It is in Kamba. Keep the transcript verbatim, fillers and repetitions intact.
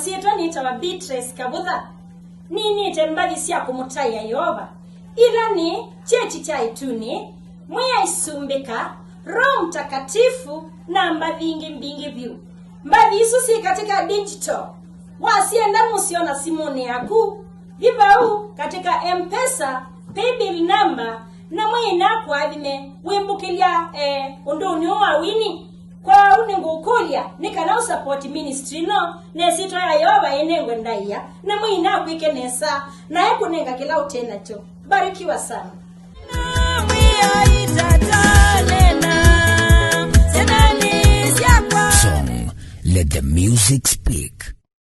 Syĩtwa nĩtawa Beatrice Kavutha. Ninĩte mbathi sya kũmũtaĩa Yeova, ila nĩ kyeti kya ĩtunĩ, mwĩai sumbĩka, Roho Mtakatifu, na mbathi ingĩ mbingĩ vyũ. Mbathi isu syĩ katika digital. Wasyenda nũsyona simũnĩ yaku. Thi vau katika M-Pesa, paybill number, na Mwĩai nakũathime wĩmbũkĩlya, eh, ũndũnĩ ũũ wa wini. Kwoou nĩngũkũlya nĩ kana ũsupport ministry ĩno na ĩsyĩtwa ya Yeova ĩnengwe ndaĩa, na Mwĩai nakwĩke nesa, na ekũnenga kĩla ũte nakyo. Barikiwa sana. Song, let the music speak.